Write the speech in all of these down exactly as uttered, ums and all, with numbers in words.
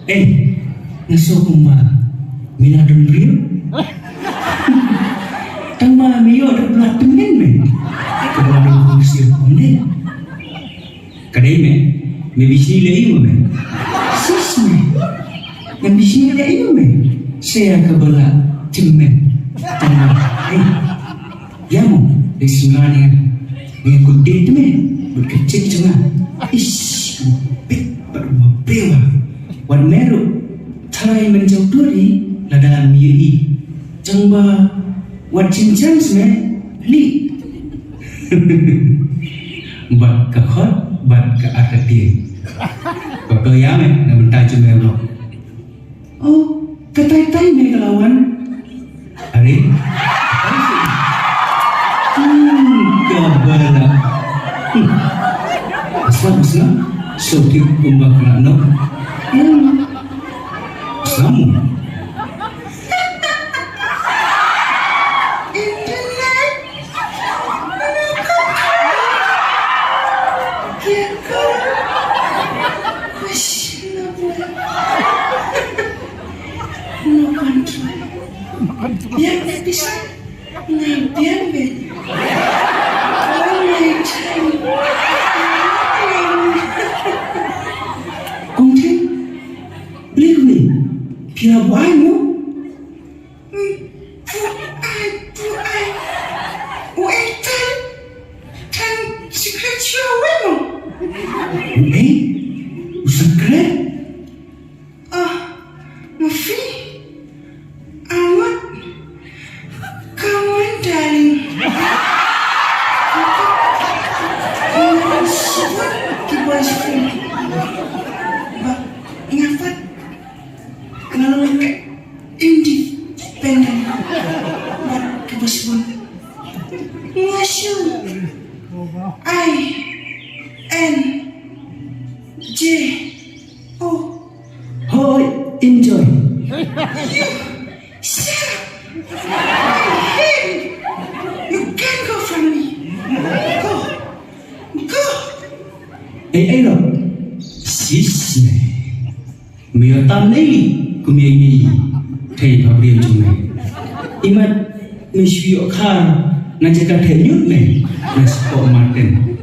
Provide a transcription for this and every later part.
Eh, nga sngew kumba me la don briew. Tang ba me ïoh da ka bla tymmen me. Ka bla don briew shisha kumne. Ka dei me, me bishni lei me. Sis me. Nga bishni lei me. Sa ïa ka bla tymmen. Tang ba, eh. Ïa mo, dei sngewbha ïa nga. Nga kut date me bad ka chick jong nga. Ish, u pik bad u briew. Wat me ruh, tharai men jaw turi lada me ïohi. Tang ba wat jynjar me lih. Bad ka khot bad ka artatien. Ka to ïa me na bynta jong me ruh. Oh, ka tai tai me ka la wan. Are? Hmm, ka bala. Hmm. Aslam, aslam. So, ki kumba kena no. Hmm. Aslam. Internet. Questionable. No control. Yang episode ngai biang be. Oh my time. Kong Tin, believe me, phi la buai mo. Buai, buai. U Ethan, Tan secret show weno. U eh? U secret? Ah, ma phi? Awat. Come on, darling. Ki boyfriend. Ba, ngafat. Nga long independent. Bad ka bas bun. Nga shu. I N J O. Hoi, enjoy. You shut up. I hate you. You can't go from me. Go. Go. Ei, ei, lo. Sis, ne. Me ïoh tam ne, kum ïa ngi, thei pha briew jong me. Imat me shu ïoh khar na jaka thei ñiut me, na spot Martin.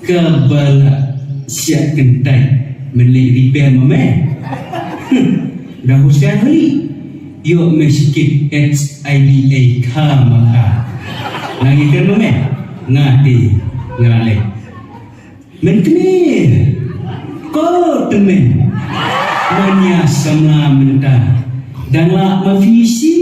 Ka bala siat kyntai, men leh repair ma me. Da husiar hali, ïoh me shikit H I V A kha ma kha. Nga ngi kren ma me, nga te, nga leh. Men kmie. Ko tymmen. Manya samla mynta. Dang lah ma phi shi.